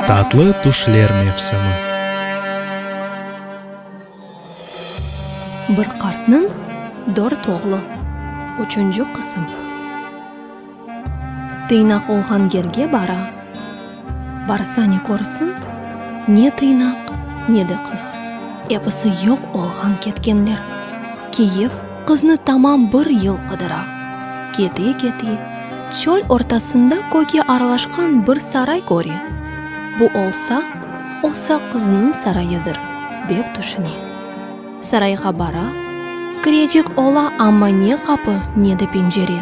Tatlı tüşler mevsimi. Bir qartnıñ dört oğlu. Üçünci qısım. Tıynaq olğan yerge bara. Barsa ne körsin, ne tıynaq, ne de qız. Episi yoq olğan ketkenler. Kiyev qıznı tamam bir yıl qıdıra. Kete-kete, çöl ortasında kökke aralaşqan bir saray köre. Bu olsa, olsa qıznıñ sarayıdır, dep tüşüne. Sarayğa bara, kirecek ola, amma ne qapı, ne de pencere,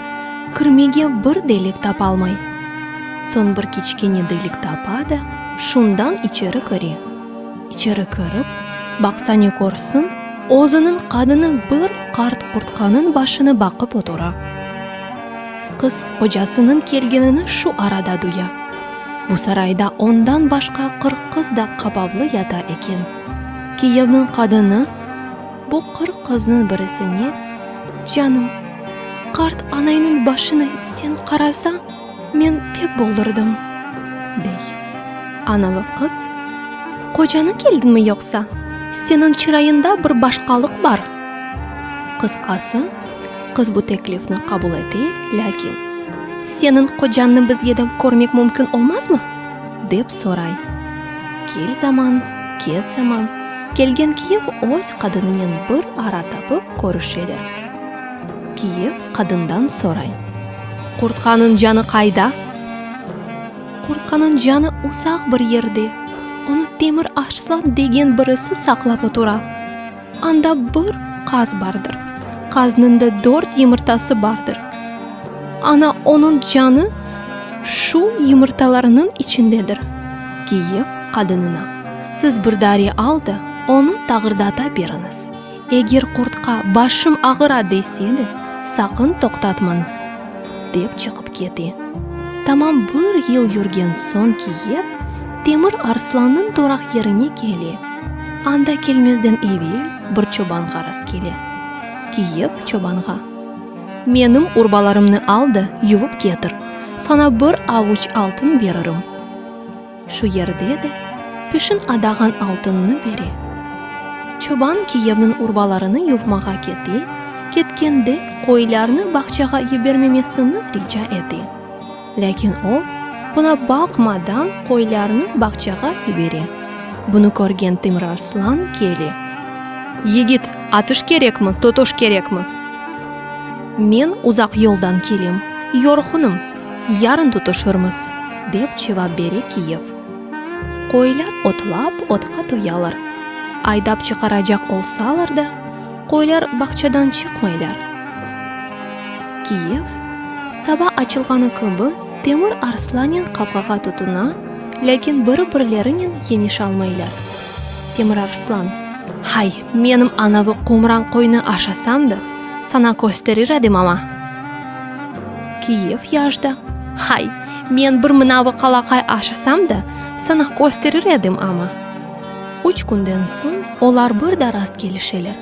kirmege bir delik tapalmay. Soñ bir kiçkene delik tapa da, şundan içeri kire. İçeri kirip, baqsa ne körsin, özüniñ qadını bir qart qurtqanıñ başını baqıp otura. Qız qocasınıñ kelgenini şu arada duya. Bu sarayda ondan başqa 40 qız da qapavlı yata eken. Kiyevniñ qadını bu 40 qıznıñ birisine, Canım, qart anaynıñ başını sen qarasañ, men pek boldurdım, dey. Anavı qız, Qocanı keldiñmi yoqsa? Seniñ çırayında bir başqalıq bar. Qısqası, qız bu teklifni qabul ete, lâkin, Seniñ qocañnı bizge de körmek mümkün olmazmı? dep soray. Kel zaman, ket zaman, kelgen kiyev öz qadınınen bir ara tapıp körüşeler. Kiyev qadından soray. Qurtqanıñ canı qayda? Qurtqanıñ canı uzaq bir yerde, onı Temir Arslan degen birisi saqlap otura. Anda bir qaz bardır, qaznıñ da dört yımırtası bardır. Ana onıñ canı şu yımırtalarnıñ içindedir. Kiyev qadınına, Siz bir dare al da, onı tağırdata beriñiz. Eger qurtqa başım ağıra dese de, saqın toqtatmañız, dep çıqıp kete. Tamam bir yıl yürgen soñ kiyev Temir Arslannıñ turaq yerine kele. Anda kelmezden evel bir çobanğa rastkele. Kiyev çobanğa, Menim urbalarımnı al da, yuvıp ketir, saña bir avuç altın beririm. Şu yerde de peşin adağan altınnı bere. Çoban kiyevniñ urbalarını yuvmağa kete, ketkende qoylarnı bağçağa yibermemesini rica ete. Lâkin o, buna baqmadan qoylarnı bağçağa yibere. Bunı körgen Temirarslan kele. Yigit, atış kerekmi, totuş kerekmi? Men uzaq yoldan kelem, yorğunım. Yarın tutuşırmız, dep cevap bere kiyev. Qoylar otlap, otqa toyalar. Aydap çıqaracaq olsalar da, qoylar bağçadan çıqmaylar. Kiyev, saba açılğanı kibi, Temir Arslannen qavğağa tutuna, lâkin biri-birlerinen yeñişalmaylar. Temir Arslan, Hay, menim anavı qumran qoynı aşasam da, saña kösterir edim amma! Kiyev yaşda, Hay, men bir mınavı qalaqay aşasam da, saña kösterir edim amma! Üç künden soñ olar bir da rast kelişeler.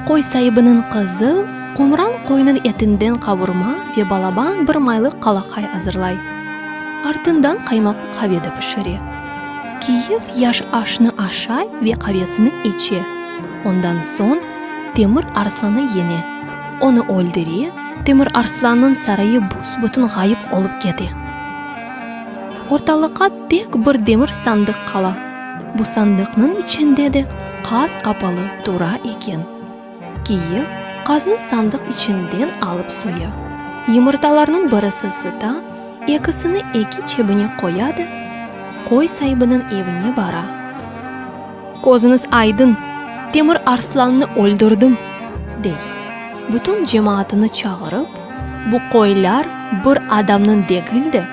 Qoy saibiniñ qızı qumran qoynıñ etinden qavurma ve balaban bir maylı qalaqay azırlay. Artından qaymaqlı qave de pişire. Kiyev yaş aşnı aşay ve qavesini içe. Ondan soñ Temir Arslanı yeñe. Onı öldüre, Temir Arslannıñ sarayı büs-bütün ğayıp olıp kete. Ortalıqqa tek bir demir sandıq qala. Bu sandıqnıñ içinde de qaz qapalı tura eken. Kiyev qaznı sandıq içinden alıp soya. Yımırtalarnıñ birisi sıta, ekisini eki cebine qoya da, qoy saibiniñ evine bara. Közüñiz aydın, Temir Arslannı öldürdim, dey. Bütün cemaatını çağırıp, bu qoylar bir adamnıñ degil de,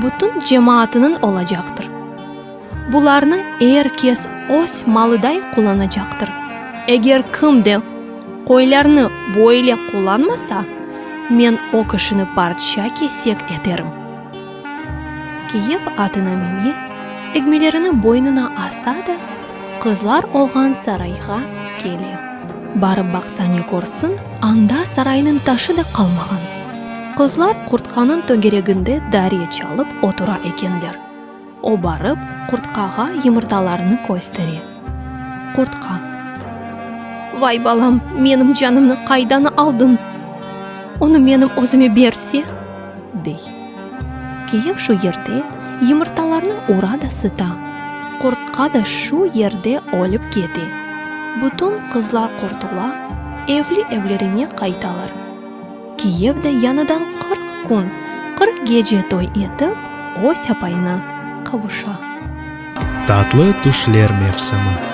bütün cemaatınıñ olacaqtır. Bularnı er kes öz malıday qullanacaqtır. Eger kim de qoylarnı böyle qullanmasa, men o kişini parça-kesek eterim. Kiyev atına mine, egmelerini boynuna asa da, qızlar olğan sarayğa kele. Barıp baqsa ne körsin, anda saraynıñ taşı da qalmağan. Qızlar qurtqanıñ tögereginde dariye çalıp otura ekenler. O barıp, qurtqağa yımırtalarnı köstere. Qurtqa. Vay, balam, menim canımnı qaydan aldıñ? Onı menim özüme berse? dey. Kiyev şu yerde yımırtalarnı ura da sıta. Qurtqa da şu yerde ölip kete. Bütün qızlar qurtula, evli-evlerine qaytalar. Kiyev de yañıdan 40 kün, 40 gece toy etip, öz apayına qavuşa. Tatlı tüşler mevsimi.